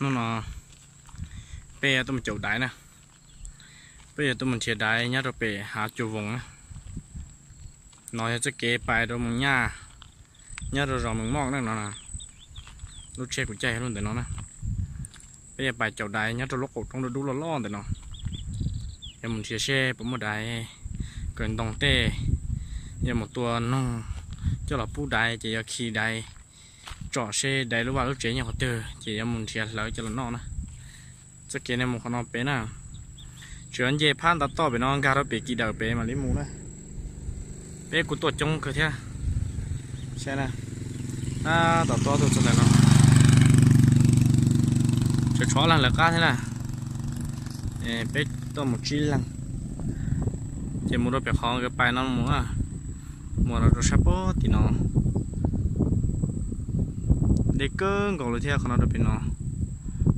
Hnub no peb yuav tuaj mus caum daiv na. Peb yuav tuaj mus nrhiav daiv nyob rau pem hav Cua Voos na. No yog txoj kev pais rau mus Nyaj, nyob rau zos Mees Moj na no. Lub tsheb kuv caij yog lub ntawm no na. Peb yuav pais caum daiv nyob rau lub qaum roob dub dub loj loj ntawm no. Yuav mus nrhiav seb puas muaj daiv kaw ntoo tej, yuav mus tua noog coj los pub daiv ces yuav khi daiv tsom seb daiv lub vaj lub tsev nyob qhov twg ces yuav mus nrhiav hlawv coj los noj na. Txoj kev no mus qhov no pem na, tsuas nce phab ntav toj pem no nkag rau pem kis dawm pem mam li mus na. Peb kuj tuaj coob kawg thiab. Saib na, tab tom tuaj txog ntawm no, tseem tshuav leeg lawv qab thiab na. Peb tuaj mus tsib leeg, ces mus rau pem qhov nkawd pais no mus, mus rau sab pem tim no. Deb kawg nkaus li thiab qhov no rau pem no,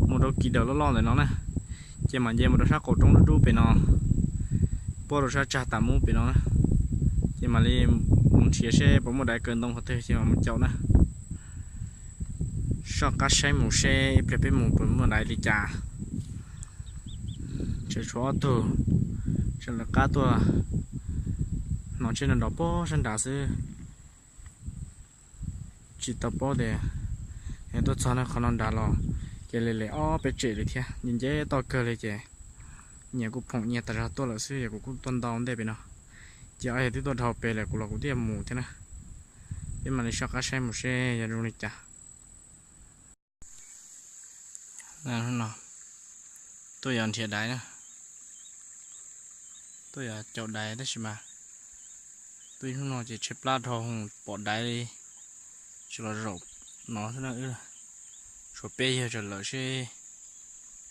mus rau kis dawm loj loj ntawm no na. Ces mam nce mus rau sab qaum roob dub dub pem no, puag rau sab tsag tas mub pem no na. Ces mam li mus nrhiav seb puas muaj daiv kaw ntoo qhov twg ces mam mus caum na. Soj qab saib mus seb ib pliag peb mus puas muaj daiv li cas. Tseem tshuav ob tug tseem lawv qab tuaj hnov tsheb no nrov puag sab nrad xwb. Tsis tau paub tias tuaj txog no qhov no nrad los ces li li ob peb tsem li thiab, nce nce toj kawg li ces nyias kuj phoom nyias tas zog tuaj lawm xwb, yog kuv kuj tuaj ntau ntej pem no. Ces ob yog twb tuaj dhau pem lawm kuv los kuv twb yuav mus thiab na. Peb mam li soj qab saib mus seb yog zoo li cas. Tuaj yos nrhiav daiv na, tuaj yos caum daiv tab sis mas tuaj ib hnub no ces tshaib plab dhau, pom daiv li tsis los zaum no xwb na. Tshuav peb yawg tseem lawm seb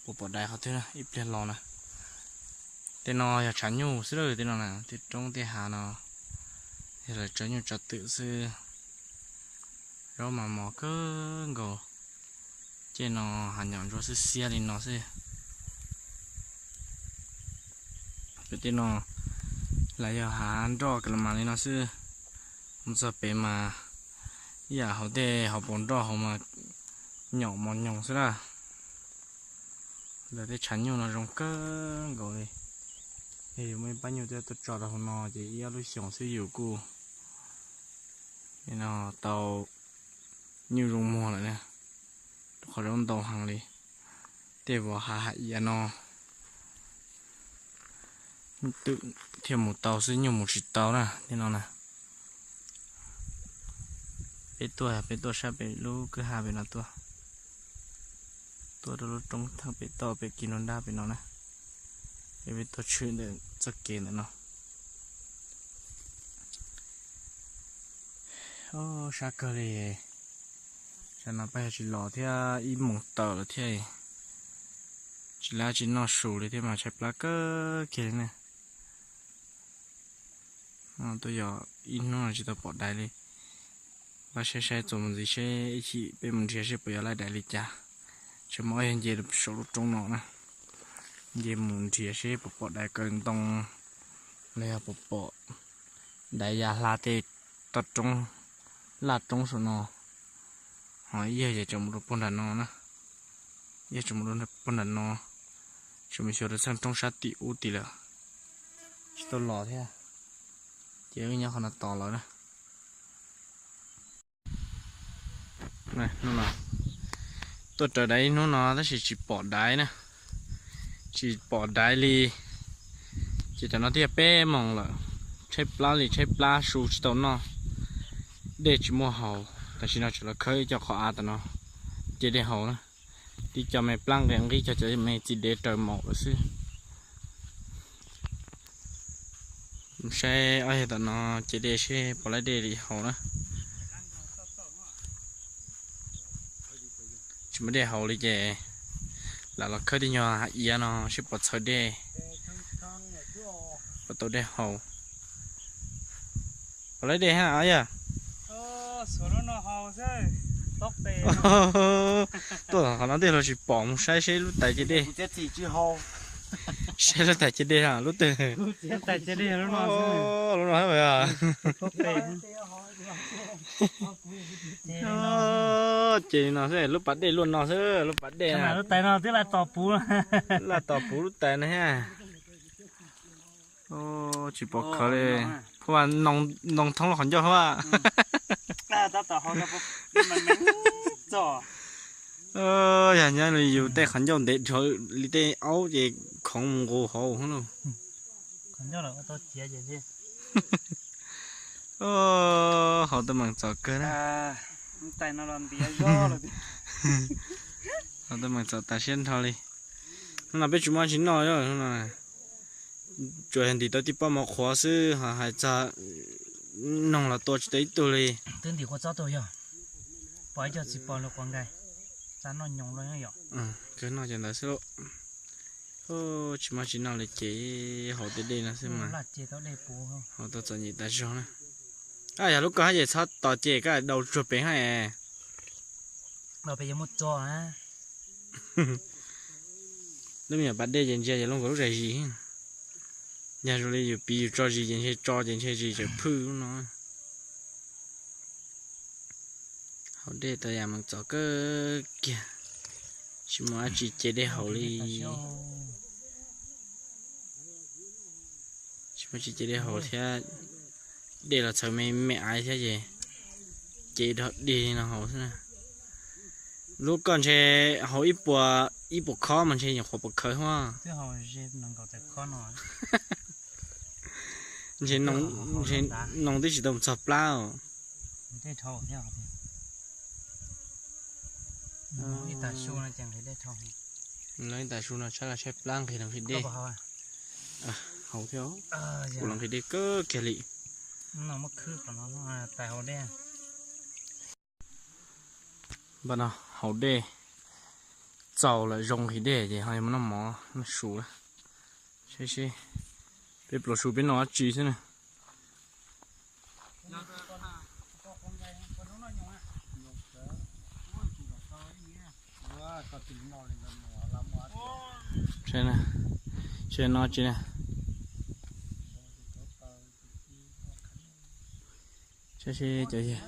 puas pom daiv qhov twg na, ib pliag los na. Tej no yog tshav nyuj xwb lawm, tej no na, tej roob tej hav no yog lawv tsav nyuj tsav twm xwb. Zaub mas mos kawg nkaus, ces no hav nyom ntsuab xiab xiab li no xwb. Pem tej no los yog hav nroj ka la mas li no xwb. Mus txog pem mas ib yam hauv tej hauv paus nroj hauv mas nyom mos nyoos xwb na. Lawv tej tshav nyuj no zoo kawg nkaus li. Yog yus muaj ib pab nyuj twb tuaj tso rau hauv no ces ib ob lub xyoos xwb yus kuj no tau nyuj zoo muag lawm na. Rau qhov zaub ntau heev li. Tej vov hav hais iav no twm thiaj mus tau xwb, nyuj mus tsis tau na tej no na. Peb tuaj, peb tuaj sab pem lub kwj ha pem no tuaj, tuaj rau lub roob thaj pem toj pem kis nruab nrab pem no na. Es peb tuaj tshwm ntawm txoj kev ntawm no. Sab kawg li. Tsam no peb yog tsis los thiab ib moos tawm lawm thiab, tsis lab tsis noj su li thiab mas tshaib plab kawg kiag li ne. Tuaj yos ib hnub no tsis tau pom daiv li. Pab saib saib txuas mus ntxiv seb ib chim peb mus nrhiav seb puas yog laij daiv li cas. Tseem muaj ob yawg nce saum lub roob no na, nce mus nrhiav seb puas pom daiv kaw ntoo los yog puas pom daiv ya hla tej toj roob, laj roob saum no. Ho ib yawg ces tseem mus rau puag nram no na, ib yawg tseem mus rau puag nram no, tseem mus xyuas rau txheej roob sab tim ub tid lawm, tsis tau los thiab. Ces wb nyob qhov no tos lawv na. Tuaj raws daiv ib hnub no tab sis tsis pom daiv na, tsis pom daiv li. Ces tam no twb yog peb moos lawm, tshaib plab li tshaib plab, su tsis tau noj, dej tsis muaj haus. Tam sim no tseem los khawb ib co qhov av tam no ce dej haus na. Tib co me plab nqis nqib, cov cov me txiv dev raws maum lawm xwb. Saib ob yawg tom no ce dej seb puas laib dej li haus na. Tsis muaj dej haus li ces lam los khawb tej nyuag hav iav no seb puas txhaws dej, puas tau dej haus. Puas laib dej ha yog? Tuaj qhov no tej los tsis pom, mus saib seb lub tais ce dej. Saib lub tais ce dej lub twg. Lub no. Ces li no xwb, lub pas dej luaj no xwb, lub pas dej na. Lub tais no twb laj tos puv, laj tos puv lub tais na thiab. Tsis pom khawv li. Phuaj, ntoo thoob lub qhov ncauj hab. Yog nyob li yus tej qhov ncauj ntev dhawv li tej aub ces khoov mus nqus hauv lauj. Hauv tau meem txom kawg na. Hauv tau meem txom tas siab nrho li. Hnub no peb tsis muaj tsis noj, tsuas yog ntim tau tib pob mov qhuav xwb, ho hais txog noog los tua tsis tau ib tug li. Twb ntim kua txob tuaj yog, pom ib co txiv pos lawv quav nkaus, txav noj nyoos los yom. Kawg noj cov ntawd xwb lauj. Tsis muaj tsis noj li ces haus tej dej no xwb mas. Haus tau txom nyem tas zog na. Yog lub koj hab ces txhob tos ces koj dau tsuag pem hab es. Lub me nyuam pas dej ces ntsia ces lub nkaus lub zais zis. Yog zoo li yus piv yus tso zis ces ntshe tso ces ntshe zis tseem phwj lub no. Haus dej tau yam meem txom kawg kiag, tsis muaj dab tsi ce dej haus li. Tsis muaj tsi ce dej haus thiab, dej los txhawv me me aiv thiab ces ce dog dig no haus xwb na. Lub koj ntshe haus ib puas, ib puas khob mas ntshe nyuam qhuav puas khawv huab. Ntshe noo twb tsis tau txog plab os. Lawv ib tas su no tshaib los tshaib plab nqhis los nqhis dej. Haus thiab, kuv los nqhis dej kawg kiag li. Npaj no haus dej txaus lawm zoo nqhis dej ces ho yuav mus noj mov noj su lawm. Saib seb peb pluas su peb noj dab tsi xwb na. Saib no tsis na. Saib seb cov yawg,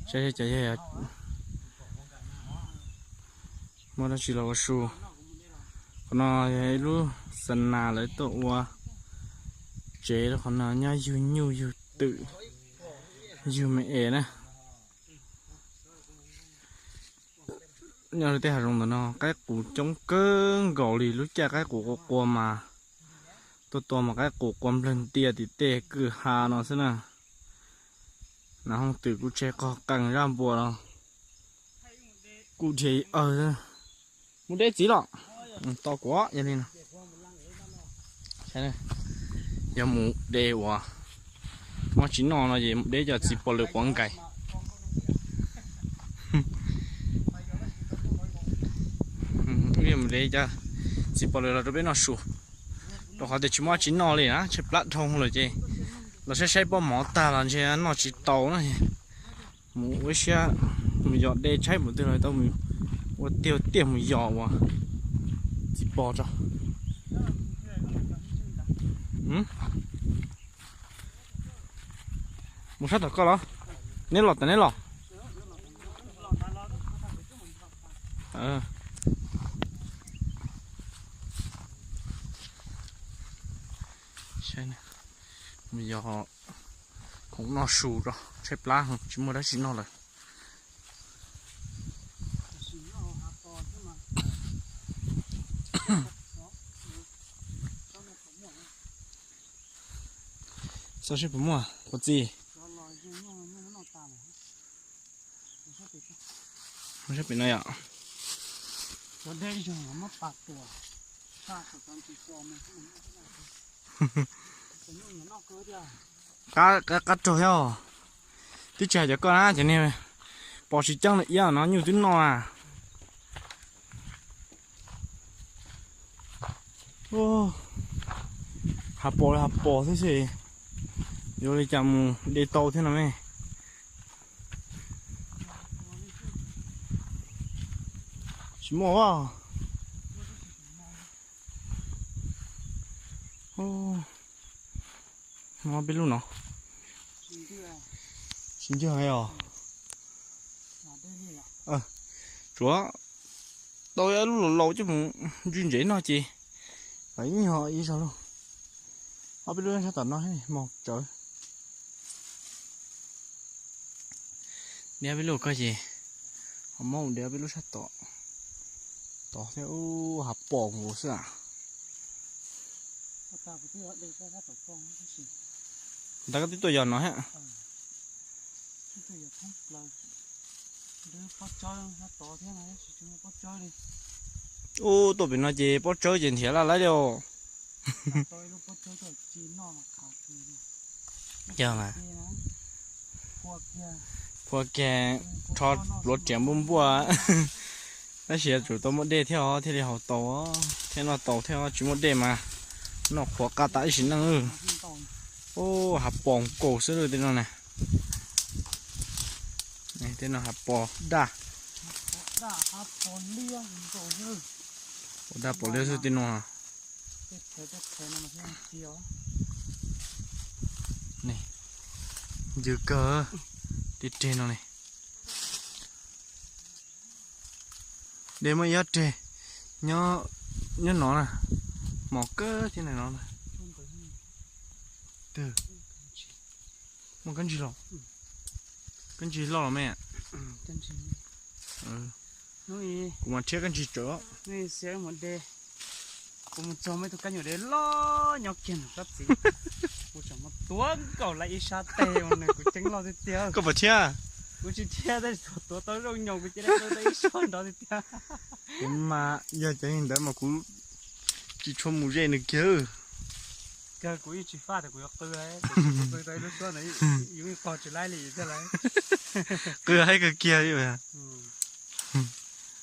saib seb cov yawg muaj dab tsi los ua su. Qhov no yog ib lub xa nas lawv tuaj ua tsev, qhov no nyob yug nyuj yug twm yug me es na. Nyob li tej hav zoov ntawm no qaib qus coob kawg nkaus li, lub caij qaib qus qua qua mas tuaj tua mas qaib qus qua nplawg ntia tim tej kwj ha no xwb na. Nas hooj twm kuj tseg qog qees zaj npua los kuj dhia ib awg. Mus de txiv los, to kuv yog li no. Yog mus de uas muaj tsis noj no ces mus de cov txiv pos lwm quav nkais. Mus de cov txiv pos lwm los rau peb noj su, rau qhov tias tsis muaj tsis noj li na, tshaib plab dhau lawm ces los saib saib pob mov tag los ntshe noj tsis tau na. Mus ua siab mus yos de tshaib mus twg los tau mus ua tiag tiag mus yos uas txiv pos tso. Mus sab tom koj los? Neb los tas neb los. Mus yos khoom noj su tso, tshaib plab tsis muaj dab tsi noj lawm. Xyov seb puas muaj quav txi. Sab pem no yom. Qab, qab, qab raug thiab. Twb tsis hais cov koj na, cov niag pos tsis ceeb li iab no nyuj twb noj na. Hav pos li hav pos xwb xwb, yuav li cas mus de tau thiab no me. Tsis muaj. Muab peb lub no. Tsis ncag os. Tsuav tau ib lub laus laus coj mus ntswj ntsev no ces pab ib nyuag ib zaug lauj. Ob peb lub sab tom no mos tsawv. Diab peb lub ko ces ho muab diab peb lub sab tom, tod thiab ub hav pos nkaus xwb a. Ntawd koj twb tuaj yos no thiab. Ub, tuaj pem no ces pob tsawb ces nrhiav laj laib li os. Yog mas, phua kiag rho pluav riam npuaj npuaj. Tab sis yuav tsum tau muaj dej thiab os thiaj li haus tau thiab noj tau thiab, tsis muaj dej mas noj qhuav qab tas ib sim neej. Ub, hav pos nkaus xwb tej no na. Tej no hav pos daj, pos daj pos liab xwb tej no. Ncw kawg, tej reg no ne. Dej muaj ib ob reg nyob no na, mos kawg thiab no. Twg, muaj kab ntsig los? Kab ntsig loj los me? Kuv mas thiab kab ntsig tsawv. Kuv mus txog muaj ib tug kab nyuam dev loj nyob kiag nram tsob txiv. Kuv tseem mus tuav nkaus lawm ib sab tes ua nws kuv ceeb loj tiag tiag. Koj puas thiab? Kuv tsis thiab tab sis thaum tuav tau zoo nyoos kuv cia li qw tau ib sab nrov tiag tiag. Kuv mas yog cov ntawd mas kuv tsis tshua mus ze nws kiag. Kawg kuv yeej tsis faj tias kuv yuav qw, kuv qw tau ib lub suab ntawd yus yeej qog tsis laib li thiab lauj. Qw haib kawg kiag li.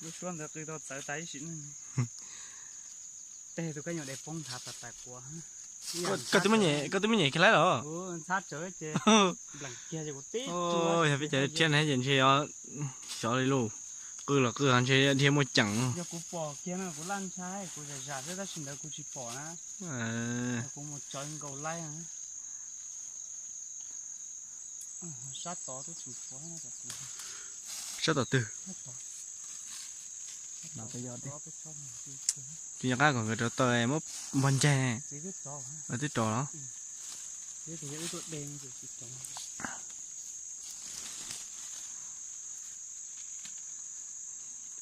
Lub suab ntawd qw tau txawv tas ib sim neej. Tej tus kab nyuam dev poob nthav tas tas kuv. Koj twb muaj nyem kiag laib los? Ntxhab tsawv ces npleem kiag ces kuv tib tsuas. Yog peb cov dhia na ces ntshe xyov li lauj. Qw los qw ntshe dhia muaj ceem. Yog kuv pom kiag no kuv laj ntshai kuv zam zam xwb tab sis ntawd kuv tsis pom na. Kuv mus tsawv nkaus laib. Sab tod twb tsis pom. Sab tom twg? Tsis nco qab kom nkawd rauv taws muab npog ncaig. Twb rauv los?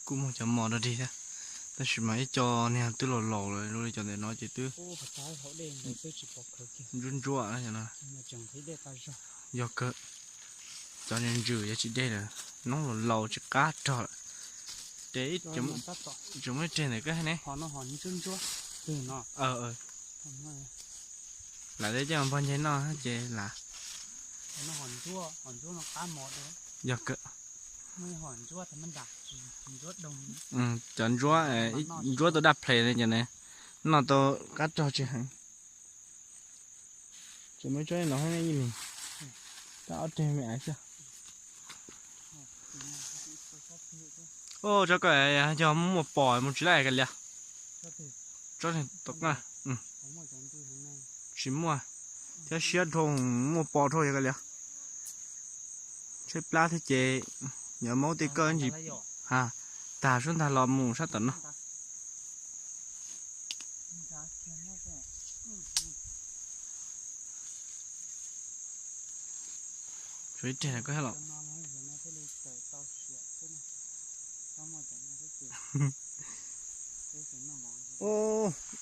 Kuj muaj cov mos dog dig thiab, tab sis mas ib co niag twb laus laus lawm, zoo li cov ntawm no ces twb ntsuab ntsuab no. Yog kawg, cov niag ntsws yuav tsis dej lawm, noob laus laus tsis qab rog lawm. Ces tseem muaj ib reg ntawm koj ne. Lam tej coj npog ncaig noj ces lam. Yog kawg. Cov ntsuab, ntsuab tau daj ple ne, cov ne noj tau qab rog tsis heev. Tseem muaj tsob no thiab ne, ib me, tab ob reg me aiv xwb. Tsob ko yog muaj pos mus tsis laij kav liam. Tsob tom qab tsis muaj, thiab siab dhau, muaj pos dhau yog kav liam. Tshaib plab thiab ces yuav maub tej koj ntsis, ha, tag suab ntag los mus sab tom no. Tshuav ib reg ko thiab los.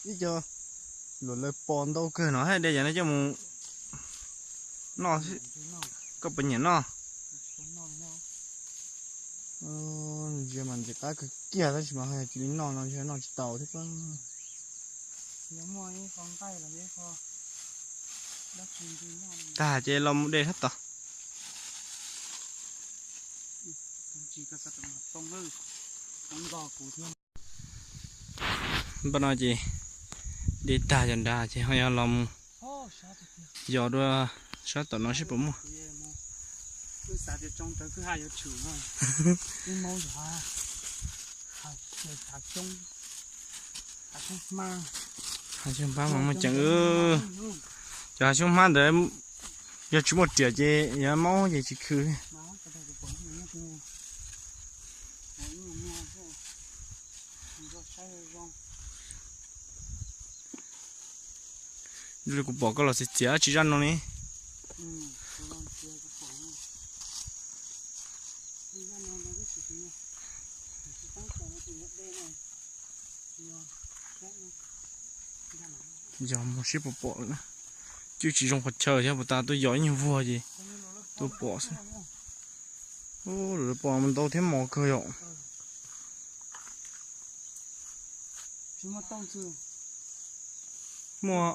Ib co luam lawv pos ntau kawg no hais tias yog no coj mus noj, koj puas nyiam noj? Ntsia mas ntxim qab kawg kiag tab sis mas cia li noj no ntshe noj tsis tau thiab. Tag ces los mus de sab tod. Npaj no ces de tag cov nrad ces ho yog los mus yos dua sab tom no seb puas muaj. Hav xyoob hmab mas muaj ceem, cov hav xyoob hmab ntawd Yog tsis muaj riam ces yog maub ces tsis khw. Kuv pom koj los txiav txiav tsis zaj no ne. Yog mus sib pom pom lawm na. Cwj tsis zoo qhov chaw thiab, puas tas tuaj yos ib nyuag vuag ces tuaj pom xwb. Lawv pom mus ntau thiab mos kawg yom. Muaj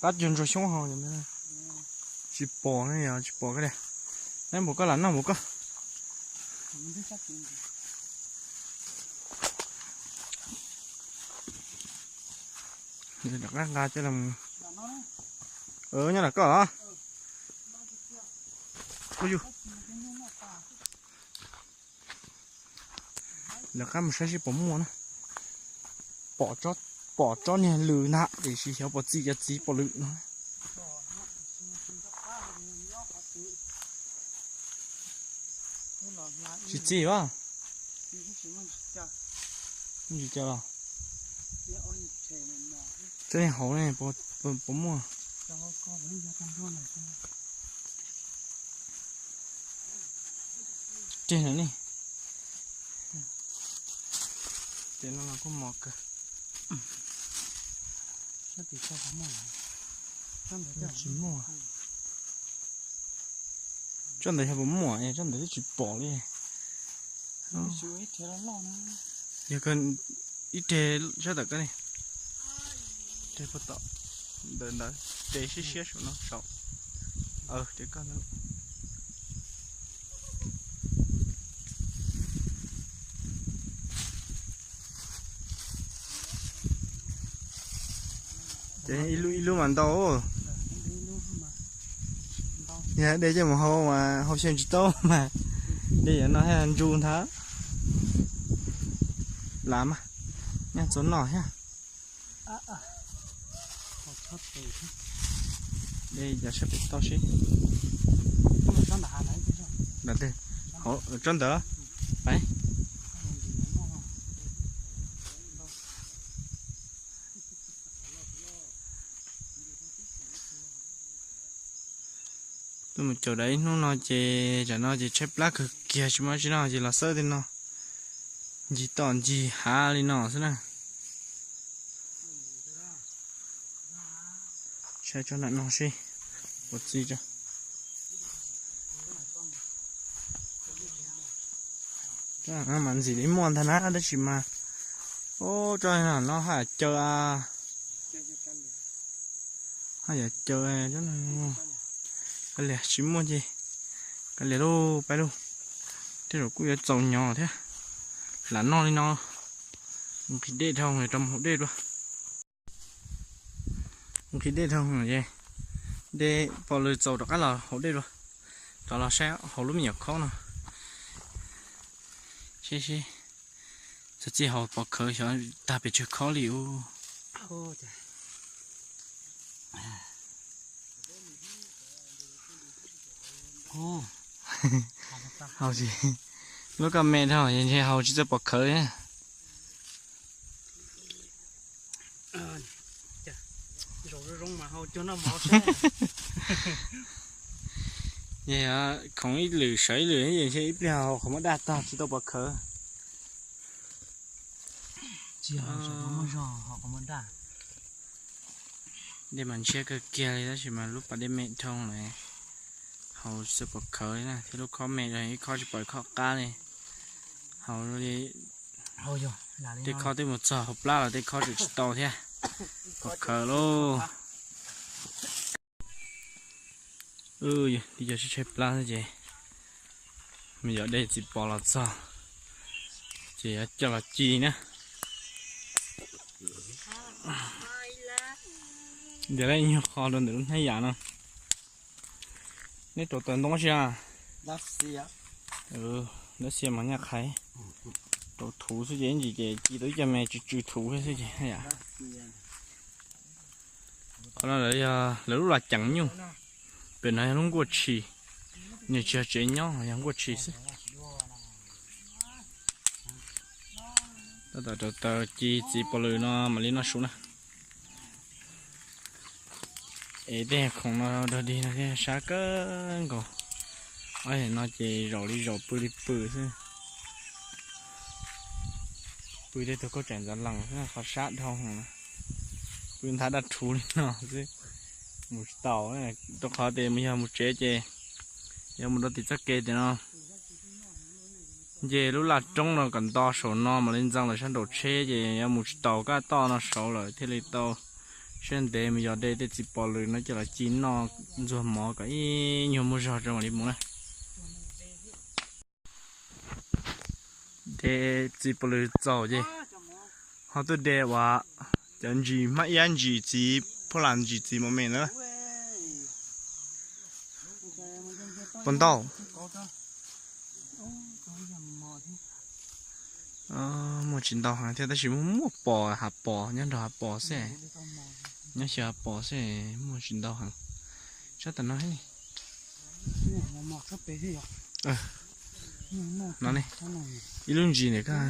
qab cuag ntsuag xyoob hos. Tsis pom ne, yog tsis pom koj li. Neb npaum koj lam noj npaum koj. Rov qab nqa coj los. Nyob lam koj los. Lawv qab mus saib seb puas muaj na. Pom tsob niag lws ntag tiam sis xyov puas txi cov txiv pom lwm no. Tsis txi os. Tsis cov los. Tsob niag hauv ne, puas muaj. Reg no ne. Ces no los kuj mos kawg. Tsis muaj. Tsob ntawd yog puas muaj, tsob ntawd twb tsis pom li. Yog ib reg sab tom koj ne. Reg puag tom ntawd ntawd, reg siab siab saum no saum. Reg koj ntawd. Ces ib lub ib lub mas ntau. Yog de coj mus hau mas hau xyaw tsis tau mas de yam no thiaj ntsu ntag. Lav mas, nyaj txua noj thiab. De yam sab pem toj seb. Tsob ntawd, pais. Tuaj mus caum daim ib hnub no ces tsam no ces tshaib plab kawg kiag tsis muaj dab tsi noj ces los xawb tej no. Ncig toj ncig hav li no xwb na. Saib tsob nram no seb puas txi tso. Mas ntxim li muaj ntag na tab sis mas, o, tsob no haj yam caw a. Haj yam caw, kav liam tsis muaj ces kav liam lauj, pais lauj. Tej zaum kuj yuav txaus nyob thiab. Lam noj li no, nqhis dej dhau rau mus haus dej dua. Nqhis dej dhau ces dej pom lwg txaus rov qab los haus dej dua. Rov los saib hauv lub me nyuam khob no. Seb seb, txog txij haus pov khawv xyov tag pes tsawg khob li ub. Haus tsis, lub koj me dhau ntshe haus tsis txawj pov khawv. Ces khoov ib lwm sawv ib lwm ntshe ib pliag haus qhov muaj daj tag tsis tau pov khawv. Dej mas ntshiab kawg kiag li tab sis mas lub pas dej me dhau lawm, haus tsis txawj pov khawv li na thiab lub khob me ib khob tsis pom ib khob qab li. Haus li tej khob twb mus txog hauv plab los tej khob tseem tsis tau thiab. Pov khawv lauj. Yog li cov tshaib tshaib plab xwb ces mus yos dej txiv pos los txog ces yuav coj los ci na. Ntiav lawm ib nyuag qho rau ntawm lub hnab yam no. Neb rau taws ntoo si a? Dab xia mas nyaj qhaiv. Rau thuv xwb ces ib ntsis ces ci tau ib co me tsw tsw thuv xwb ces yam. No lawv yog lawv lub lam ceev nyuj, pem no yog lub nkuaj tshis, nws tsis yog tsev nyob, yog nkuaj tshis xwb. Tab tom rauv taws ci txiv pos lws no mam li noj su na. Es tej khoom no dog dig no thiab sab kawg nkaus. Ob yam no ces zaum li zaum pw li pw xwb. Pw tej tug kauj tsaim ntxav lees xwb, qhov sab dhau heev na. Pw nthav daj rhuv li no xwb, mus tsis tau. Rau qhov tias mus yog mus tsev ces yog mus rau tim txoj kev tias no, nce lub laj roob no kom nto saum no mam li ntxeev lawm sab nraum tsheb ces yuav mus tsis taus kaj toj no saud lawm thiaj li tau siab ntev mus yos de tej txiv pos lws no coj los ci noj ntxuag mov kom ib nyuag muaj zog rau mam li mus na. De txiv pos lws txaus ces ho tuaj de uas cov ntsis, hmab iab ntsis, txiv phuaj las ntsis, txiv mos me na. Puas ntau? Muaj tsis ntau heev thiab tab sis muaj muaj pos, hav pos nyob nrog hav pos xwb, nyob xyaw hav pos xwb, muaj tsis ntau heev. Sab tom no thiab ne. No ne, ib lub ntsis ntawm koj,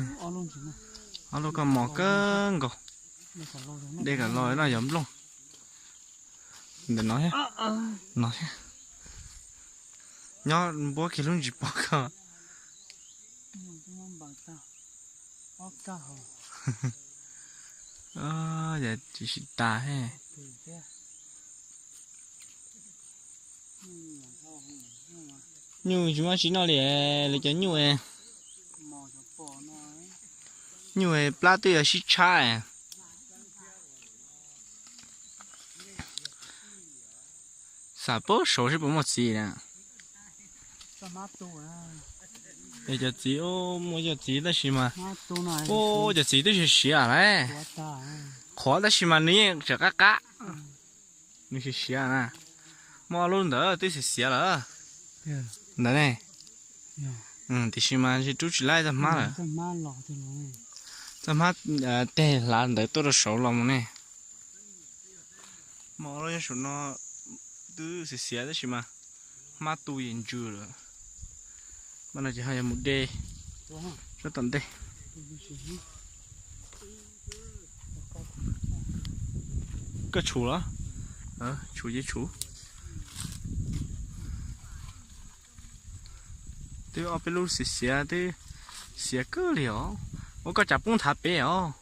ob lub koj mos kawg nkaus. De kom los no yog nplooj. Ntawm no thiab, no thiab. Nyob npuab kiag lub ntsis pos koj. Yog tsis tas he. Nyuj tsis muaj tsis noj li, lawv cov nyuj, nyuj plab twb yuav sib tshab. Xam pab saud seb puas muaj txiv na. Es cov txiv, muaj cov txiv tab sis mas, cov txiv twb siav siav lawm. Qhuav tab sis mas nws yeej tseem qab qab. Nws siav siav na. Muaj ob lub ntawd twb xiav xiav lawm. Ntawd ne. Tiam sis mas ntshe rub tsis laib txoj hmab lawm. Txoj hmab teg hlav ntawd tuaj rau saud los mus ne. Muaj ob lub nyob saum no twb xiav xiav tab sis mas hmab tu yeej ntsws lawm. Mas no ces ho yog mus de sab tom ntej. Koj tshum los? Tshum ces tshum. Twb ob peb lub xiav xiav twb xiav kawg li os. Ua koj tsam poob nthav pem os.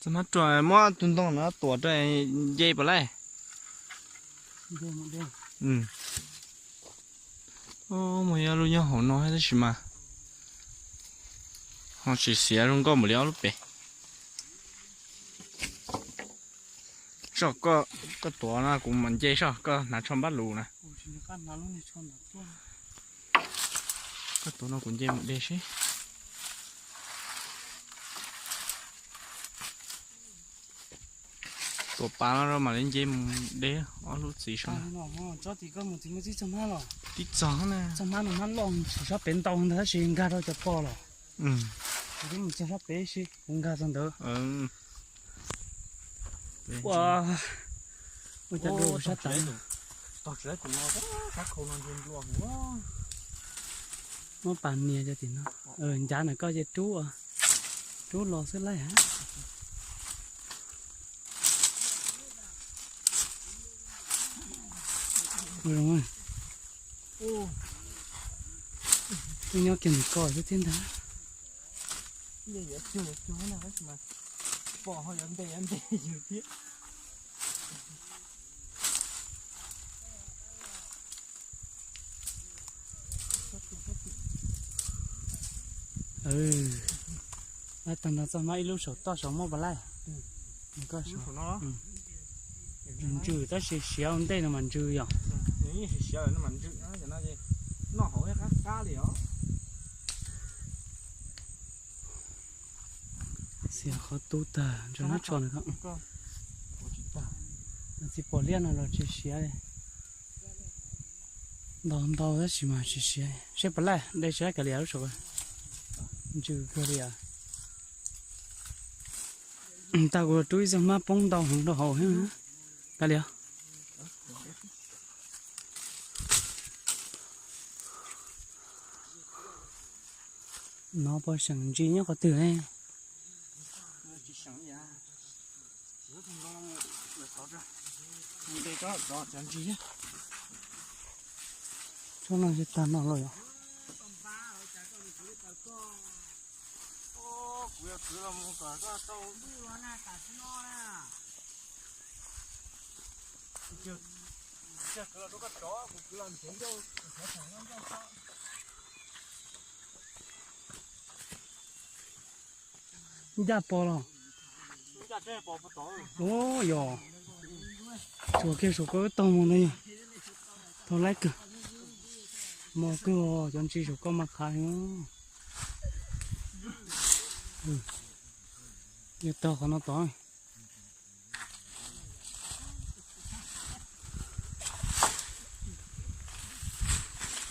Txoj hmab ruam, muab tus ntoo no tuam rau nce puas laij? Muaj ib lub nyob hauv no tab sis mas ho tsis xiav zoo nkauj npaum li ob lub pem. Soj, koj tuav no kuv mam nce soj, koj hnav tsho npab lus na. Koj tuav no kuv nce mus de seb. Tuam pas no rau mam li nce mus de ob lub txiv saud. Tib txog na, txog hmab no hmab loj, tsis sab pem ntau ntag tab sis nkag rau cov pos los. Kuv twb mus txog sab pem si, kuv nkag txog ntawd. Ua, ua cas dua sab tas. Muab pas nias cov tim no, ncav ntawm koj ces rub, rub los xwb laij hab. Twb nyob kiag ntawm koj xwb thiab ntag. Tag nrho txoj hmab ib lub saum toj saud muaj puas laij? Ntsws tab sis siav ua ntej no mas ntsws yom. Xiav qhov tub tag ntshe hmab tsho no. Txiv pos liab no los tsis siav li. Ntau ntau tab sis mas tsis siav. Seb puas laij, de seb kav liam lub saum. Ntsws kawg li. Tag kuv rub ib txoj hmab poob ntau heev rau hauv thiab. Kav liam. No puas seem ntsis nyob qhov twg ne? Tsob no tsis tag no los yog? Ncaj pos los? Ua yog, tsuas kiag saum koj taug mus ntag yog. Tau laib kawg. Mos kawg, cov ntsis saum koj mas qhav heev. Yuav taug qhov no tod.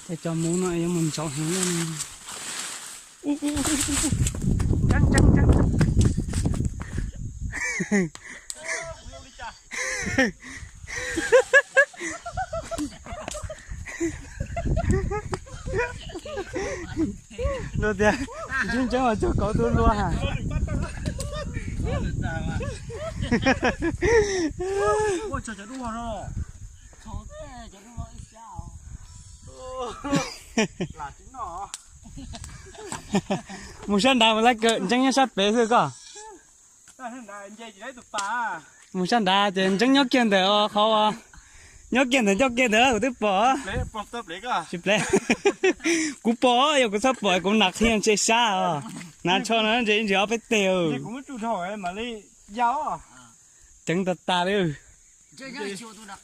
Ces cov muv no yuav mus ntsauv heev. Luag tias ntseeb ntseeb os, cog kauv tus luag ha. Mus sab nrad mus laib kawm, ntseeb nyob sab pem xwb koj. Mus sab nrad ces ntseeb nyob kiag ntawm qhov, nyob kiag ntawm ncauj ke ntawd kuv twb pom. Tsis plev. Kuv pom, yog kuv txhob pom kuv nam qhia ntshe sab os. Nav tsho no ntshe ntsis ob peb teg. Ceev tas tas li. Tso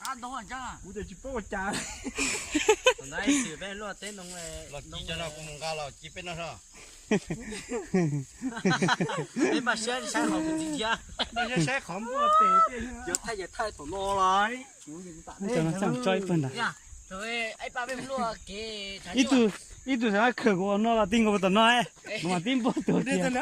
ib pawg ntawd. Ib tug xav khawm kuv ua no los tij nkaus tom no, kuv mam tib npuaj tuag kiag.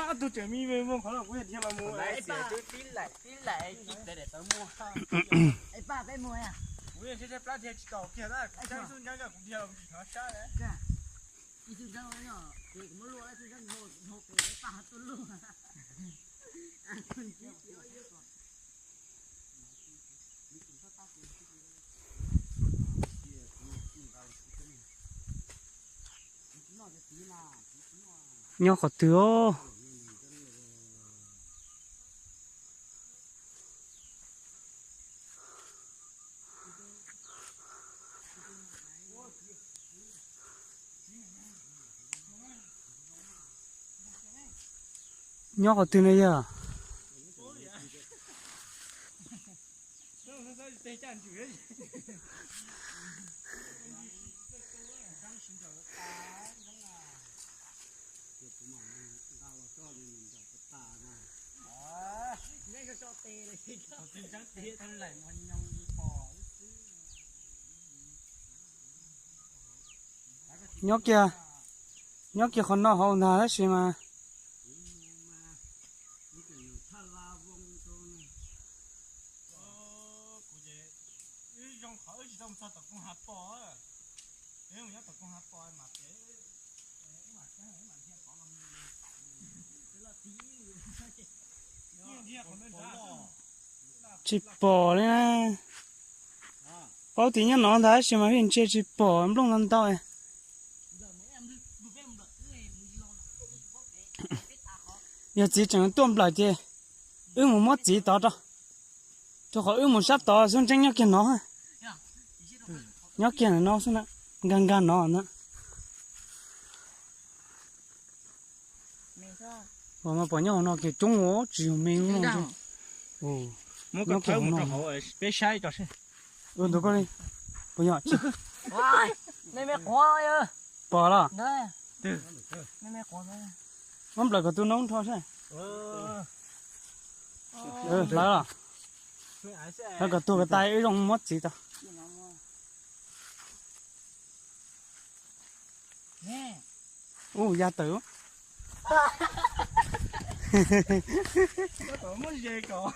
Nyob qhov twg os? Nyob qhov twg no yog? Nyob kiag, nyob kiag qhov no hauv ntag tab sis mas tsis pom li na. Paub tias nyob no ntag tab sis mas vim ntsej tsis pom nplooj ntau ntau. Yog txiv tseem tuaj nplawm ces wb mus muab txiv tod rau. Rau qhov wb mus sab tod xub ntseeb nyob kiag no. Nyob kiag ntawm no xwb na, nkag nkag no na. Mas pom nyob hauv no kiag coob os, tsis yog me no. Nyob kiag hauv no. Peb saib tso seb. Ua ntu koj li. Puas yog? Pom los? Muab nplawm kom tus no nrho seb. Hlawv los? Hlawv kom tuag kom tas wb zoo muab txiv tau. Ua ya tawm. Muab ze kom.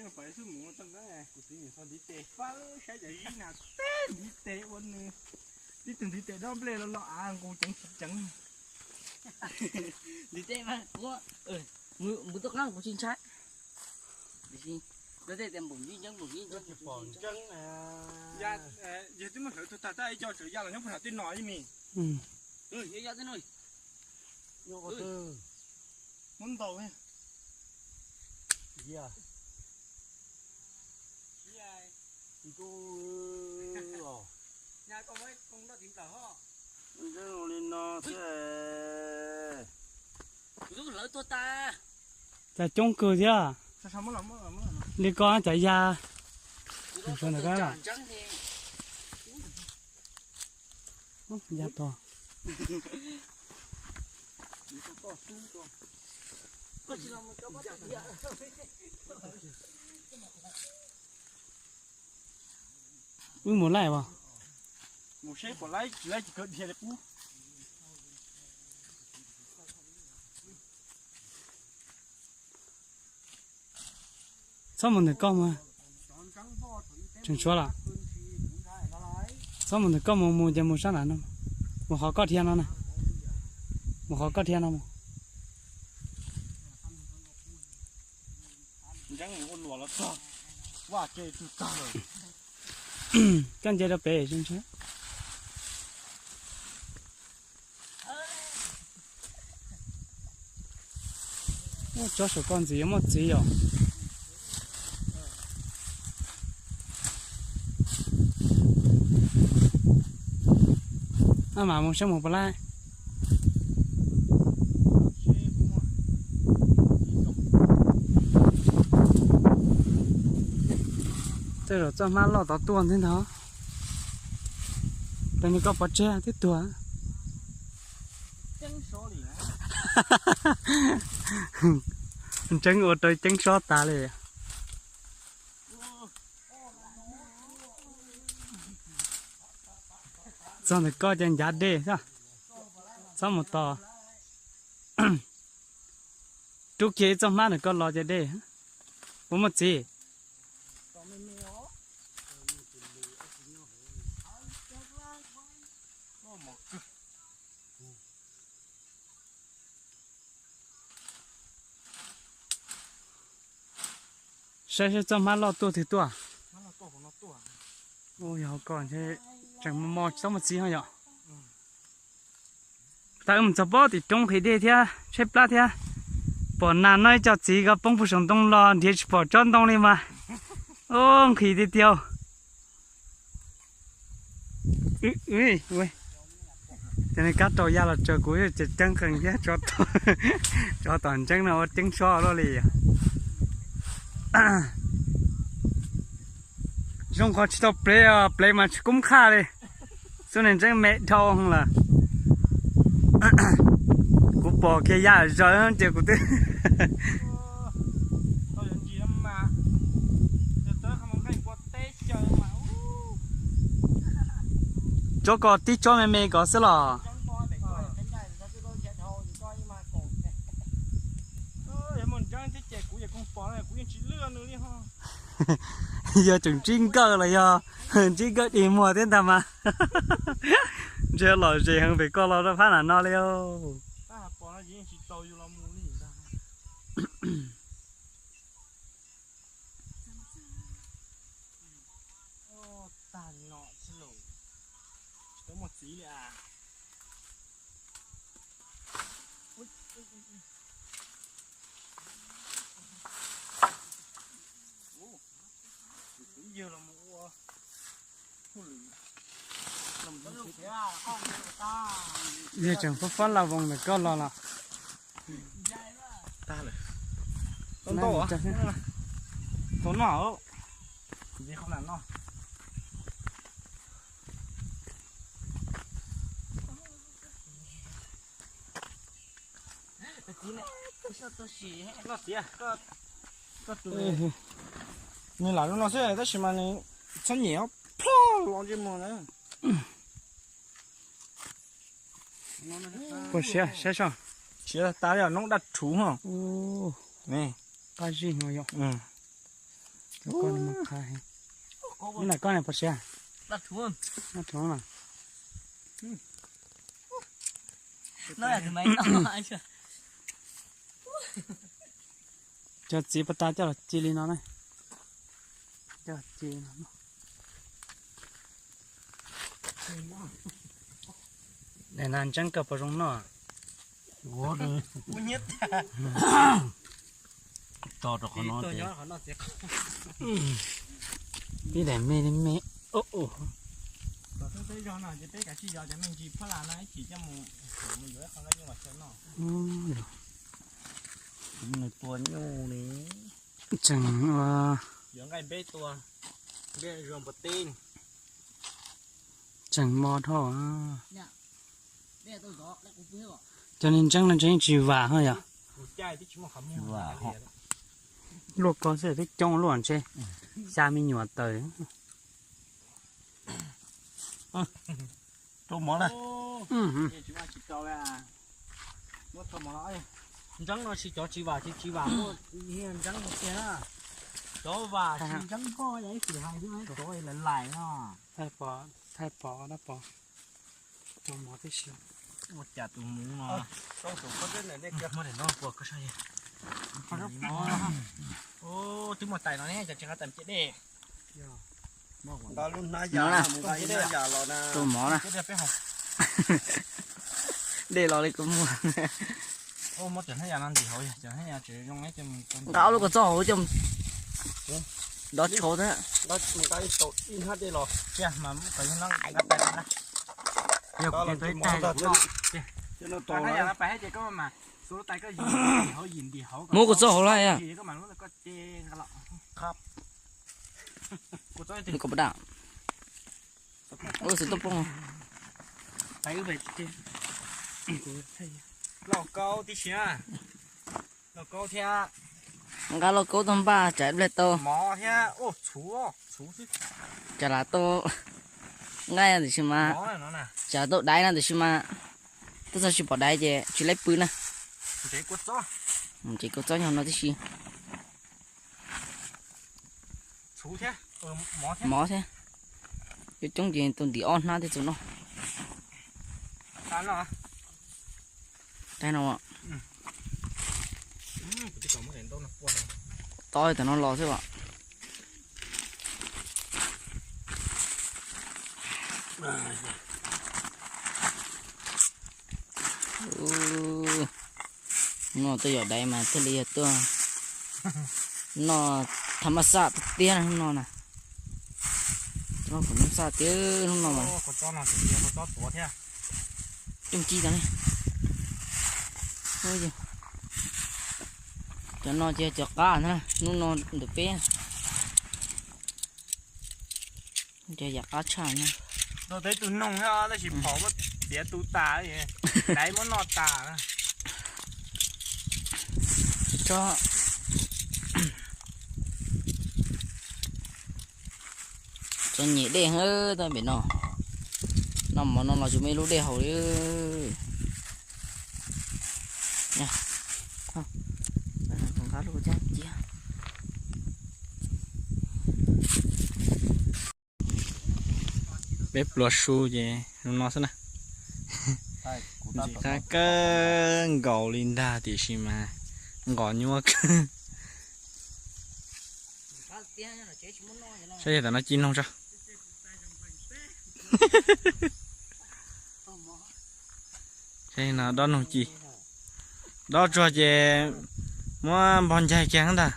Kuv txiv mus txog na, kuv txiv mus txog ntiv tes fab saib cov zib na, teb ntiv tes ua nws, tib tug ntiv tes dob nplej los los av nqus ceev tsis ceev. Ntiv tes mas kuv mus tuaj qab kuv tsis ntshai. Tiam sis luag tej tias npaum ntsib ntseeb npaum ntsib ntseeb. Yog twb muab hlawv tuag tag tab ib co tseem ya los nyob puag nram tej no ib me. Yog tej no. Muab ntaus. Ntseeb li no thiab. Cas coob kawg thiab. Li ko cov ya. Ya to. Wb mus laij as? Mus seb puas laij, tsis laij ces kawg dhia li qub. Txhob mus ntawm koj mus. Tseem tshuav los? Txhob mus ntawm koj mus, mus ces mus sab nram no. Mus qhov koj dhia no na. Mus qhov koj dhia no mus. Ntseeb ua luam los txog, vaj tse tug tag lawm. Koj nce rau pem. Tsob saum koj ntxiv yuav muaj txiv yom. Ab, mam mus saib mus puas laij. Tej zaum txoj hmab loj tod tuaj ntag ntag. Tab sis koj pov tseg twb tuag. Ntseeb ua rau Ceeb sob tas li. Txog ntawm koj ces ncav dej xwb, txhob mus tos. Rub kiag ib txoj hmab ntawm koj los ces dej. Puas muaj txiv? Saib saib txoj hmab loj tuaj twg tuaj. Ua yog hauv ko ntshe tseem mos mos tsis tau muaj txiv ho yom. Thaum wb mus txog pob tim roob nqhis dej thiab tshaib plab thiab, pom nas no ib co txiv ko poob puag saum ntoo los nrhiav tsis pom tsob ntoo li mas. Ub, nqhis tiag tiag. Cov niag kab rau ya los tsaws kuv ces ceeb qees thiab. Tsov tom ntseeb no ua Ceeb sob luaj li. Zoo qhov tsis tau plev, plev mas tsis kub qhaj li. Xub niag ntseeb me dhau lawm. Kuv pom kiag ya zaws ces kuv twb tsob ko tib tsob me me ko xwb los. Yog tseem ntsib nkawj los yog ntsib nkawj dig muag thiab ntag mas. Ntshe lom zem heev pem koj los rau phab nram no li. Yog tseem fob fob la voos ntawm koj los los. Tau noj. Noj txiv, koj tus. Nws lam lub no xwb tab sis mas nws txhob nyem ploj los ntsej muag na. Puas siav saib soj. Siav tas li os, noob daj rhuv ho. Qab zig no yom. Koj no mas qab heev. Ib nta koj ne puas siav? Daj rhuv na. Cov txiv pas tas coj los ci li no na. Coj los ci li no. Ntseeb koj puas zoo noj? Tso rau qhov no. Tib daim me li me. Ua, tseem tseem mos dhau. Cov niag ntseeb no ntseeb tsis vam ho yom. Luaj ko xwb twb coob luaj ntshe xya me nyuam tawm. Ntseeb no tsis cov tsis vam tsis tsis vam muaj ntseeb tiag na. Cov vam tsis ntseeb npoj yog ib txwm hais xwb, cov lais lais no. Thaij pom, thaij pom dab pom. Rau mov tib si. Ua cas tus muv no. Muab daim ntaub pua koj saib. Twb muaj tais no ne, cas tsis nqa tais cia dej. Nqa lub hnab yas, nqa ib hnab yas los na. Rau mov na. Dej los li kuv muag. Muab cov hnab yas no ntim hauv, cov hnab yas tseem zoo. Nqa ob lub kaus txob hauv coj dov tshauv thiab. Nqa ib hnab dej los. Yog kuv tus ib tag no. Muab kaus txob hauv lawm. Koj pom dab. Ua xwm tuaj poob. Lauj kaub tib si. Lauj kaub thiab. Nqa lauj kaub tuaj npaj tsam ib pliag tau. Mov thiab, txhuv, txhuv xwb. Tsam lam tau nqaij no tiam sis mas, tsam lam tau daiv no tiam sis mas, twb txog tsis pom daiv ces tsis laib pw na. Ntsev kua txob nyob no tib si. Mov thiab. Coob coob ces tau ntim ob hnab thiaj txaus noj. Tais no, tob tam no los xwb os. Hnub no tuaj yos daiv mas thiaj li yog tuaj noj tham mas xaj tiag tiag na hnub no na. Tuaj noj tham mas xaj tiag hnub no mas. Coob ci tas li. Cov no ces cov qab na, hnub no ntawm peb. Cov yam qab tshaj na. Tau teb tus noog thiab tab sis phom muab tiav tu tas, daiv muab noj tas. Tso, tso nyem dej heev tab pem no. Noj mov no los tsis muaj ib lub dej haus li. Nqa lub cab cia. Peb pluas su ces no xwb na. Ntxim qab kawg nkaus li ntag tiam sis mas nqos nyuaj kawg. Saib yog tam no ci noog tso. Saib no dob noog ci. Dob tsuag ces muab npog ncaig kiag ntag.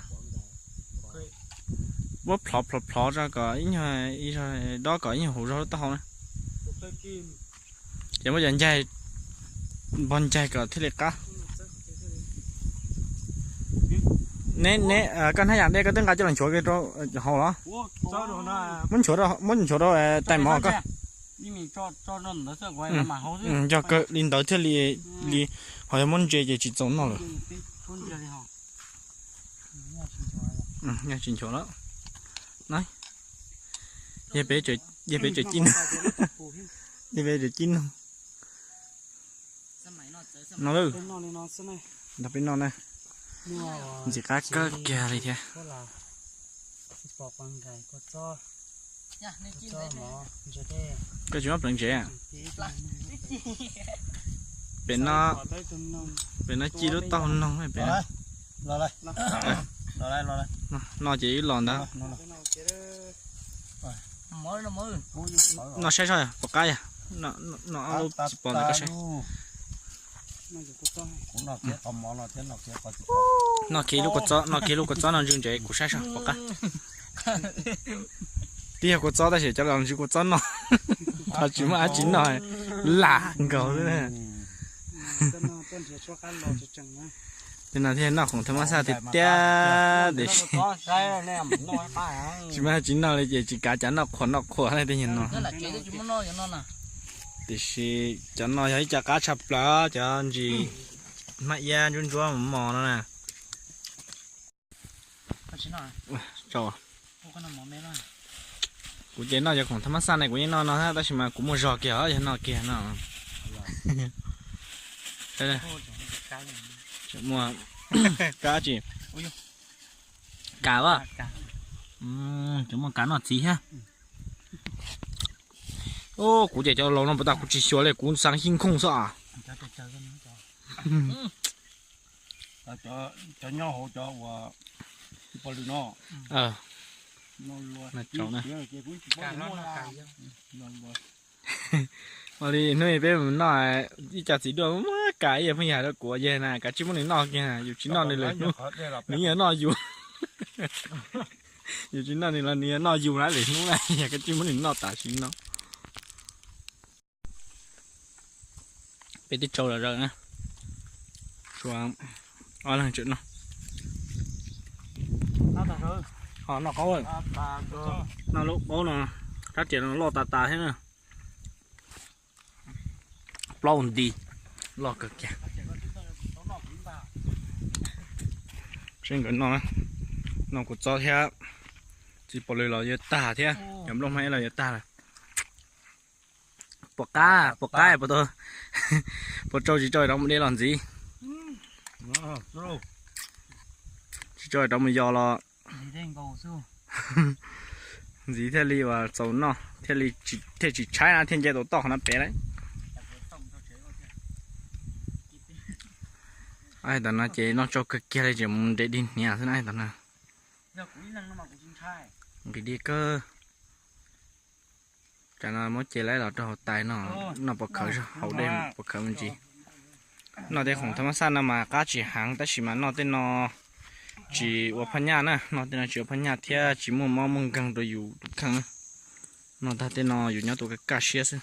Muab plhov plhov plhov tso kom ib nyuag, dob kom ib nyuag huv zog lub taub hau na. Ces muab cov ncaig, npog ncaig kom thiaj li qab. Neb, neb, koj hnab yas dej koj twb nqa coj los nchuav rau hauv los? Muab nchuav rau, muab nchuav rau tais mov koj. Yog kawg li ntawd thiaj li, li, ho yog muab ntse ces tsis txaus noj lawm. Nyaj tsis nchuav lawm. No, yog peb, yog peb tseem cib noog, yog peb tseem cib noog no lawm. Nrog peb noj na, ntxim qab kawg kiag li thiab. Koj tsis muab pleev tsev? Pem no, pem no ci lub taub hau noog pem no. No ces wb los ntag. Noj saib soj pom qab yog, noj ob lub tsis pom ntawm koj saib. Noj kiag lub kua txob, noj kiag lub kua txob no ntswg ntsev kuv saib soj pom qab. Twb yog kua txob tab sis cov los ntswg kua txob no, qhov tsis muaj dab tsi noj, lam nkaus xwb. Tej no thiaj noj khoom thab mab xaj tiag tiag tiam sis tsis muaj dab tsi noj li ces tsis kav cas noj qhuas noj qhuas li tej nyuag no. Tiam sis cov no yog ib co qab tshaj plaws, cov ntsis hmab iab ntsuab ntsuab mos mos no na. Kuv ces noj cov khoom thab mab xaj ne kuv yeej noj no thiab tab sis mas kuv muaj zog kiag os, yog noj kiag no. Muaj kab tsis? Kas a? Cov muaj kav noj txiv thiab. Kuv ces cov laus no puas tas kuv tsis xyuas li, kuv xav xij khooj xwb as. Cov nyob hauv cov uas pos lwm no. Ua li hnub peb mus noj ib co txiv duaj muab kas ib yam pheej yam rau kuv yog na, kav tsij muab nws noj kiag, yus tsis noj nws lawm hnub nws yeej noj yus. Yus tsis noj nws los nws yeej noj yus na, lwm hnub na yog kav tsij muab nws noj tam sim no. Peb twb tsau lawm na, tshuav ob leeg tseem noj. Ho noj qaub, noj lub qaub no, rab riam no loj tas tas thiab na. Plaub nti, loj kawg kiag. Seb nkawd noj, noj kua txob thiab txiv pos lwm los yuav tag thiab, cov nplooj hmab los yuav tag lawm. Puas qab, puas qab, puas tau, puas tsau tsis tsau rov mus de los ntxiv. Tsis tsau rov mus yos los ntxiv thiaj li uas txaus noj, thiaj tsis tshaib na, thiaj nce tau toj qhov no pem lawm. Tam no ces noj tsau kawg kiag li ces mus nres dig hniav xwb na tam no. Nqhis dig kawg. Tam no muab ce laib los rau hauv tais no, noj pov khawv, hauv dej pov khawv me ntsis. Noj tej khoom thab mab xaj no mas qab tsis heev tab sis mas noj tej no tsis ua phaj nyaj na, noj tej no tsis ua phaj nyaj thiab tsis muaj mob muaj nkeeg rau yus tus kheej. Noj tag tej no yus nyob tus kaj kaj siab xwb.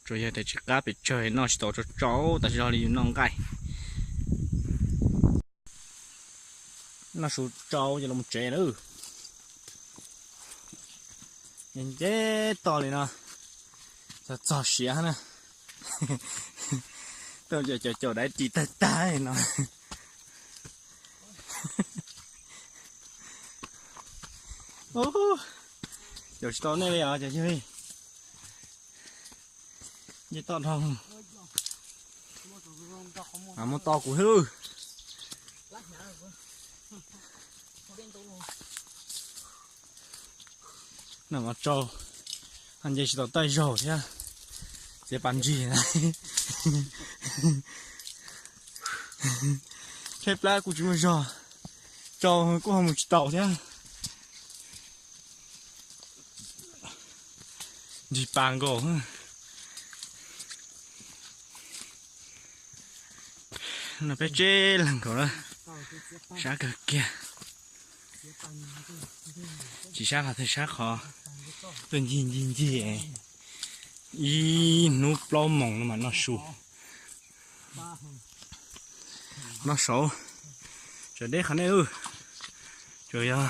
Tsuas yog tias tsis qab pes tsawg noj tsis tau tsau tsau, tam sim no li yus noj nqaij. Noj su tsau ces los tsev lawm. Nce toj li no, txog txog siav na. Tuaj caum caum daiv ris tag tag no. Caum tsis tau nej li os cov yawg. Nce toj dhau. Muab to kuv thiab. Noj mov tsau, nce tsis tau taij zaug thiab, txiav pas ntsig. Tshaib plab kuj tsis muaj zog, tsau kuj ho mus tsis tau thiab. Nrig pas nkaus. No peb tseb leeg nkaus na, sab kawg kiag. Tsis sab qhov twg sab qhov tuaj ncig ncig ncig, ib hnub plaub moos no mas noj su. Noj saud, tseem deb qhov nej, tsuas yog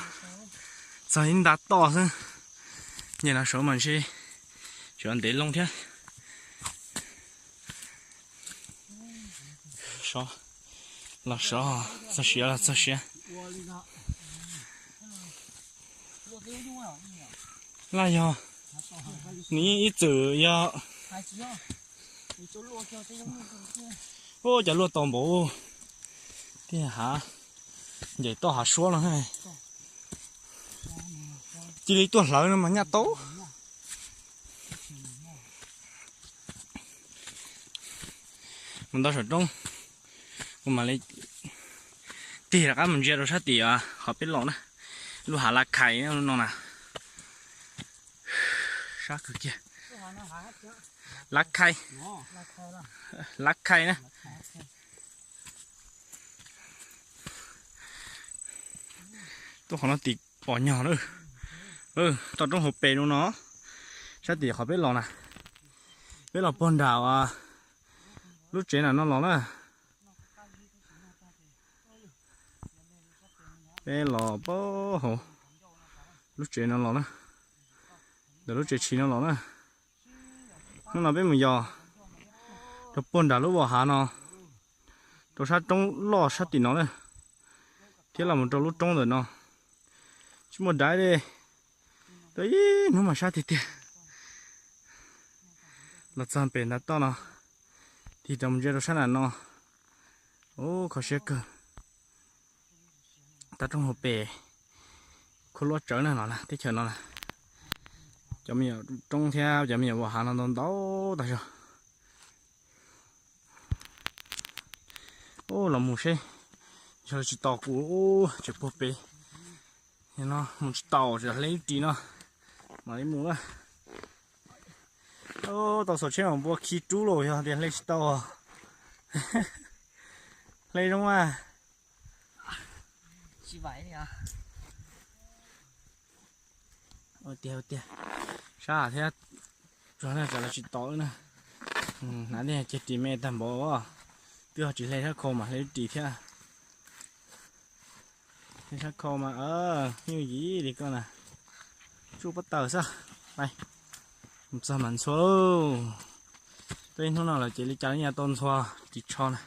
txog ib nta toj xwb. Nyiam noj saud mas ntshe tseem ntev loo thiab. Sov, los sov, txog siav los txog siav. Laj yog, nws yeej ib txwm yog, ua cas luaj tau npaum tiag hav, ncaim toj hav suab no. Cia li tuaj hlawv no mas nyaj tau. Mus ntau saum roob, kuv mam li tig rov qab mus ntsia rau sab tim qhov peb los na. Lub hav Laj Khai no na. Sab kawg kiag. Laj Khai. Laj Khai na. Tuaj qhov no tim pom nyog na. Toj roob hauv pes no no. Sab tim qhov peb los na. Peb los puag nram lub tsev na no los na. Peb los puag hauv lub tsev no los na. Ntawm lub tsev tshis no los na. Hnub no peb mus yos rau puag nram lub vos hav no, rau sab roob loj sab tim no na, thiab los mus rau lub roob ntawm no. Tsis muaj daiv li, tuaj ib hnub mas sab tiag tiag. Los txog pem ntav toj no, tig rau mus ntsia rau sab nram no. Ub, kho siab kawg. Toj roob hauv pes, khuab luab tsawv na no na, teb chaws no na. Cov me nyuam roob thiab cov me nyuam vos hav no ntau ntau tag zog. Ub, los mus seb, yog tsis tos kuv, ub, tseem puag pem. No mus tsis tau, tseem hle ib ris no, mam li mus na. Ub, tau xaus tsheb mas npua khi rub los yog tias hle tsis tau. Hle zoo mas. Ua tiag ua tiag, sab thiab, tsuag na, tsam los tsis tau na. Hnav tej ceg ris me tag npaum, twb ho tsis hle sab khau mas hle ris thiab. Hle sab khau mas nyuj yim li koj na. Tsuj pob taws xwb. Mus txog mas ntxhua lauj. Tuaj ib hnub no lawm ces li cas los yeej tau ntxhua ris tsho na.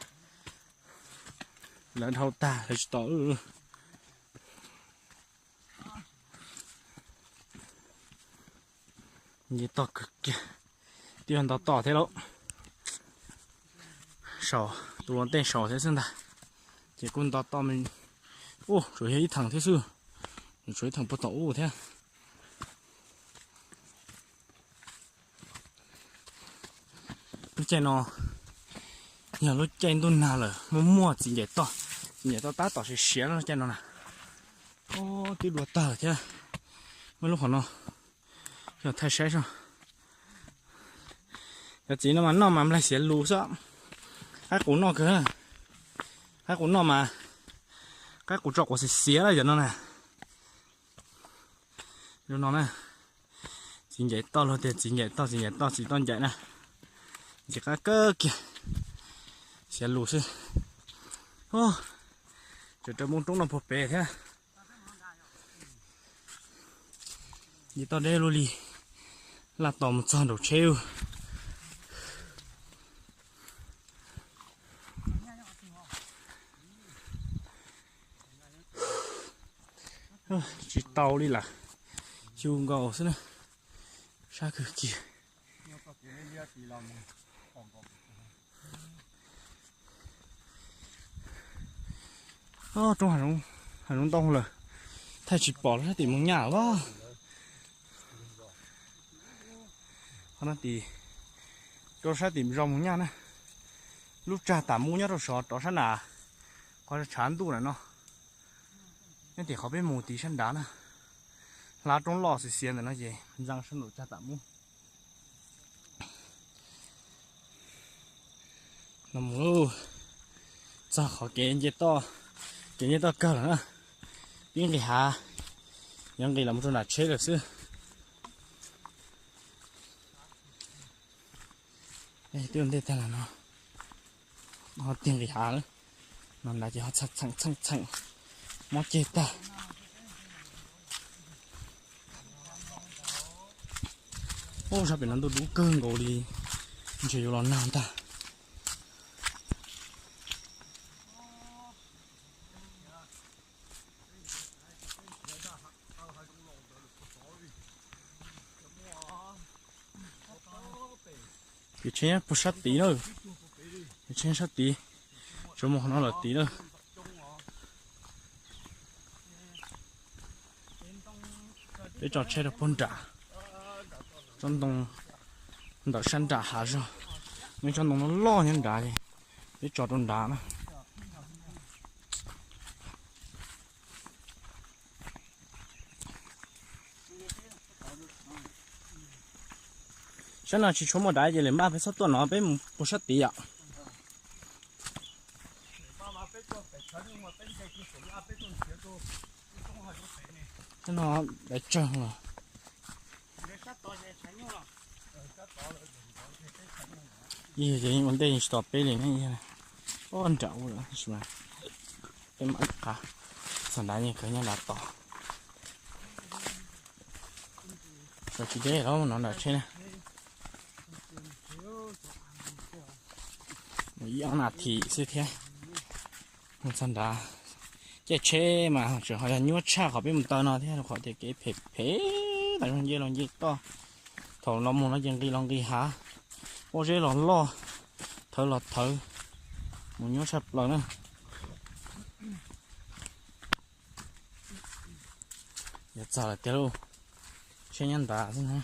Lawv dhau tag lawv tsis tos wb. Nce toj kawg kiag, twb yog nto toj thiab lauj. Saum tus luas ntej saum thiab xwb ntag, ces kuj nto toj me. Ub, tsuas yog ib theem thiab xwb, tsuas ib theem puag tom ub thiab. Lub caij no yog lub caij ntuj nag lawm, muaj muaj txiv ncaim toj, txiv ncaim toj tab tom siav siav lub caij no na. Ub, twb dua tag thiab, muaj lub qhov no, yog thaij saib seb. Cov txiv no mas noj mas nplaig xiav lus xwb. Qaib qus noj kawg, qaib qus noj mas, qaib qus tso quav xiav xiav lawm cov no na. Lub no na, txiv ncaim toj, luag tias txiv ncaim toj, txiv ncaim toj, txiv toj ncaim na. Ntxim qab kawg kiag, xiav lus xwb. Tseem raws npoo roob no puag pem thiab. Nce toj deb luaj li, laj tos mus txog nraum tsheb. Tsis tau li lawm, xyu nkaus xwb na, sab kawg kiag. Roob hav zoov ntau lawm, thaij tsis pom lub sab tim Moos Nyaj lawm. Qhov no tim, rau sab tim zos Moos Nyaj na, lub tsag Tam Mub nyob rau sov rov sab nram, qhov tshav ntuj ntawm no, nyob tim qhov peb mus tid sab nrad na. Hlav roob loj xiav xiav ntawm no ces ntxeev sab nraum tsag Tam Mub. No mus txog qhov kev nce toj, kev nce toj kawg lawm na. Pib nqis hav, yuav nqis los mus rau nram tsheb lawm xwb. Twb ua ntej tag los no, ho tiag nqis hav lawm. No nrad ces ho txheem txheem txheem, mob ceg tag. Ub, sab pem no ntuj dub kawg nkaus li, ntshe yuav los nag ntag. Ces tsheb puag sab tid na, ces tsheb sab tid, tsuas mus qhov no lawm tid na. Peb tso tsheb rau puag nram tsob ntoo, ntawm sab nram hav zoov, muaj ib tsob ntoo loj loj nyob nrad, peb tso rau nrad na. Sab no tsis tshua muaj dav ces lawm mas peb txhob tuaj no, peb mus puag sab tid yom. Sab no dav tsawg los. Ib yog ces ua ntej tsis tos peb li ne, ib yog, o, nram ub lawm tab sis mas peb mam li qab, txog nrad yeej kawg nyob nrad tos. Tsis deb los no nram tsheb na. Ib ob nas this xwb thiab mus txog nrad. Caij tsheb mas tseem ho yog nyuaj tshaj qhov peb mus taw no thiab, rau qhov tias kev phem phem tas zog, nce los nce toj, thaum los mus no ces nqis los nqis hav, pob zeb los loj, thawv los thawv, mus nyuaj tshaj plaws na. Yuav txog lawm tiag lauj, tsheb nyob nrad xwb na.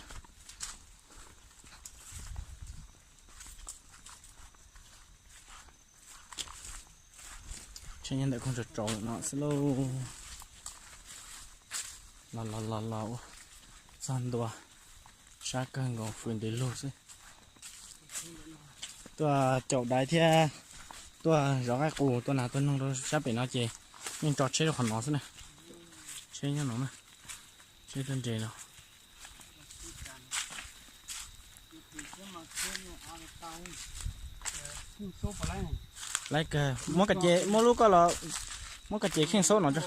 Tsheb nyob ntawm koog tsaus tsaus lawm no xwb lauj. Los los los los ua txog ntua sab kawg nkaus, fws ntev lug xwb. Tuaj caum daiv thiab tuaj zov qaib qus, tuaj nas tuaj noog rau sab pem no ces yeej tso tsheb rau qhov no xwb na. Tsheb nyob no na, tsheb tuaj nres no. Laiv kawg, muab koj ces, muab lub koj los, muab koj ces kheej xaub no tso.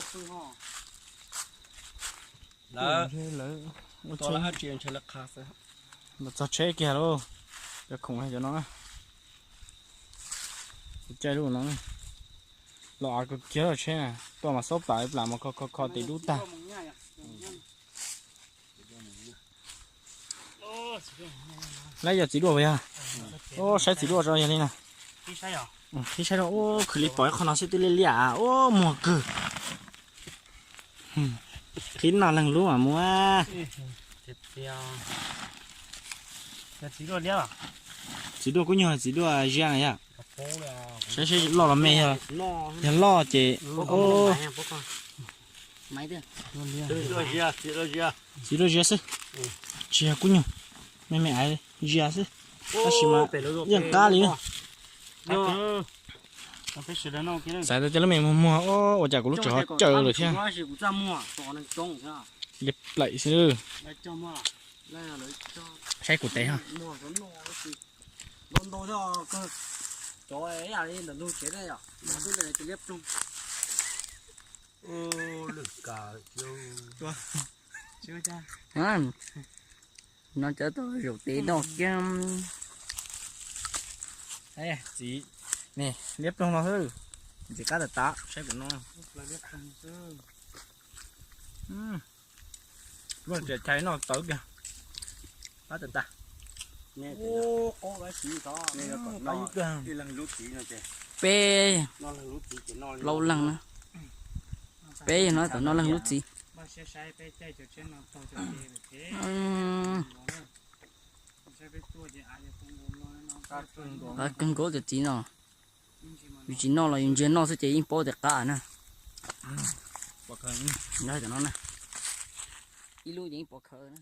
Lawv, lawv, lawv txog tsheb kiag lauj, cov khoom cov no, caij lub no, los av kawg kiag lub tsheb na, tuaj mas xaub plam plam mas kho kho kho tes dub tag. Lawv yog txiv duaj puas yog? Ub, saib txiv duaj tso yog li na. Qhib saib rau, ub, khwv li pom ib qho no xwb twb liab liab, ub, muag kawg. Qhib noj leeg lub mas muab. Txiv duaj kub nyuag txiv duaj zia na yom. Saib seb loj los me, yog loj ces, ub, txiv duaj zia xwb, tsis yog kub nyuag, me me aiv zia xwb, tab sis mas yeej qab li na. Xav tias lub me muag muag, ua cas kuv lub tseem ho cawv lawm thiab. Liab plaim xwb. Saib kuv tes ho. No cov tau zaum tes noj kiag. Txiv, ne, liab ploog no xwb, ntxim qab tas tas, saib kuv no. Luaj tias chais noj tawv kiag, qab tas tas. Peb, plaub leeg na, peb yog no tam noj leej lub txiv. Qab kawg nkaus cov txiv no, yus tsis noj los yus ntsia noj xwb ces yeej paub tias qab na. Tam no na, ib lub ces yeej pov khawv na.